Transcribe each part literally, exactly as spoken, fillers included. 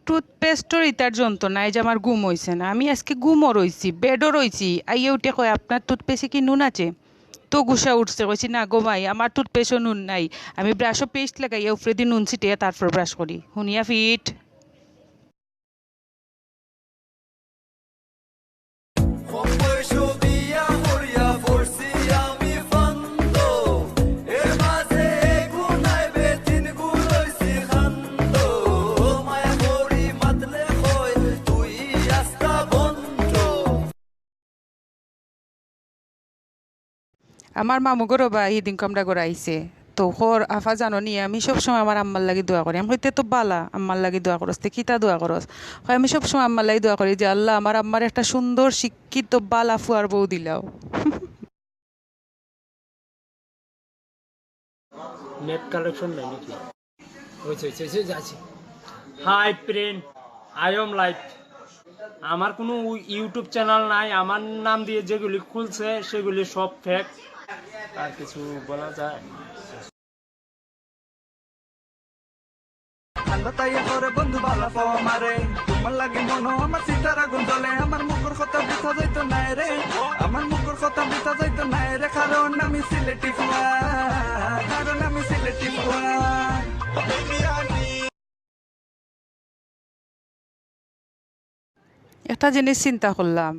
টুথপেস্টর ইতার যন্ত্রণায় যে আমার ঘুম অইছে না, আমি আজকে ঘুমও রইছি, বেডও রইছি। আইয়া উঠে কয়, "আপনার টুথপেস্টে কি নুন আছে?" তো গুসা উঠছে, কইছি, "না গো মাই, আমার টুথপেস্টও নুন নাই, আমি ব্রাশও পেস্ট লাগাইয়া উপরেদি নুন ছিটাইয়া তারপর ব্রাশ করি।" হুনিয়া ফিট। আমার মামু ঘরো বা হিদিন কামড়া ঘর আইছে। তো কর, "আফা জানো নি, আমি সবসময় আমার আম্মার লাগি দোয়া করি।" আমি কই, "তে তো বালা, আম্মার লাগি দোয়া করস, তে কিতা দোয়া করস?" কয়, "আমি সবসময় আম্মার লাগি দোয়া করি যে, 'আল্লাহ, আমার আম্মার একটা সুন্দর, শিক্ষিত, বালা ফুয়ার বউ দিলাও।'" নেট কানেকশন নাই নাকি? হয়েছে, হয়েছে, হয়েছে, যাচ্ছি। Hi friend, I am live. আমার কোনো ইউটিউব চ্যানেল নাই, আমার নাম দিয়ে যেগুলি খুলছে সেগুলি সব ফেক। আর কিছু বলা যায়? ঠান্ডা তাইয়া করে বন্ধু বালা ফো মারে, তোমার লাগি মনো আমার সিতারা গুঞ্জলে, আমার মুখর কথা বৃথা যাইতো না রে, আমার মুখর কথা বৃথা যাইতো না রে, কারণ আমি সিলেটি ফুয়া, কারণ আমি সিলেটি ফুয়া। একটা জিনিস চিন্তা করলাম,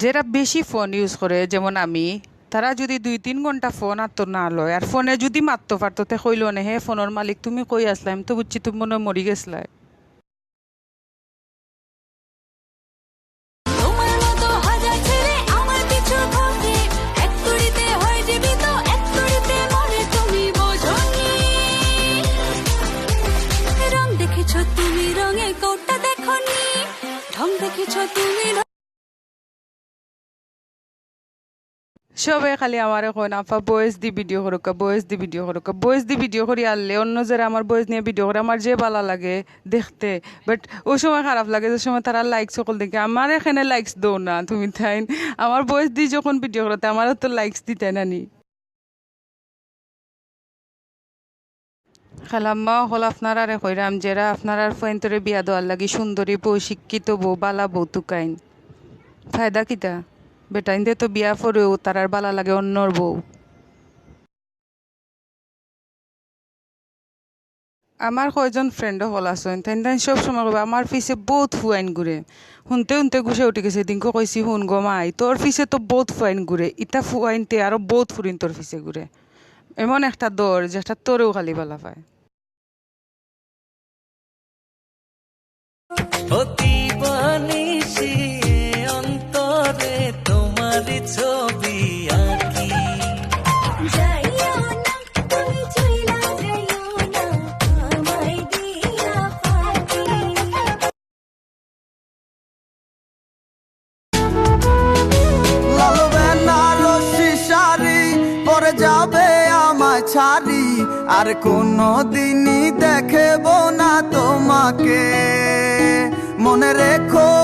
যারা বেশি ফোন ইউজ করে, যেমন আমি, তারা যদি দুই তিন ঘন্টা ফোন আতো না লয়, আর ফোনে যদি মাততো পারতো, তে কইলো নে, "হে ফোনর মালিক, তুমি কই আছলায়? আমি তো বুঝছি তুমি মনে হয় মরি গেছলায়।" তোমার মতো হাজার ছেলে আমার পিছু ঘুরে, এক তুড়িতে হয় জীবিত, এক তুড়িতে মরে, তুমি বোঝনি। রং দেখেছো তুমি, রঙের কোটটা দেখোনি, ঢং দেখেছো তুমি। সবে খালি আমারে কইন, "আফা, ভয়েস দি ভিডিও করুক্কা, ভয়েস দি ভিডিও করুক্কা।" ভয়েস দি ভিডিও করি আনলে অন্য যারা আমার ভয়েস নিয়া ভিডিও করে, আমার যে বালা লাগে দেখতে, বাট ওই সময় খারাপ লাগে, যে সময় তারা লাইকস সকল দেখে। আমার এখানে লাইকস দেও না তুমি, তাইন আমার ভয়েস দি যখন ভিডিও করতে, আমারও তো লাইকস দিতে না নি। খালাম্মা অকল, আপনারারে কইরাম, যেরা আপনারার ফুয়াইন্তরে বিয়া দেওয়ার লাগি সুন্দরী বউ, শিক্ষিত বউ, বালা বউ তুকাইন, ফায়দা কিতা? বেটাইন্তে তো বিয়া পরেও তারার বালা লাগে অন্যর বউ। আমার কয়জন ফ্রেন্ড অকল আছইন, তাইন তাইন সব সময় কইবা, "আমার পিছে বউত ফুয়াইন ঘুরে।" হুনতে হুনতে গুসা উঠি গেছে। দিনকু কইছি, "হুন গো মাই, তোর পিছে তো বউত ফুয়াইন ঘুরে, ইতা ফুয়াইন্তে আরো বউত ফুরিন্তর পিছে ঘুরে। এমন একটা দর, যেটা তোরেও খালি বালা পায়।" অতি বানিশি অন্তরে তোমার ছবি আঁকি। যাইও না, তুমি চইলা যাইও না, আমায় দিয়া ফাঁকি। লাল বেনারসি শাড়ি পরে যাবে আমায় ছাড়ি, আর কোনো দিনই দেখব না তোমাকে। মনে রেখো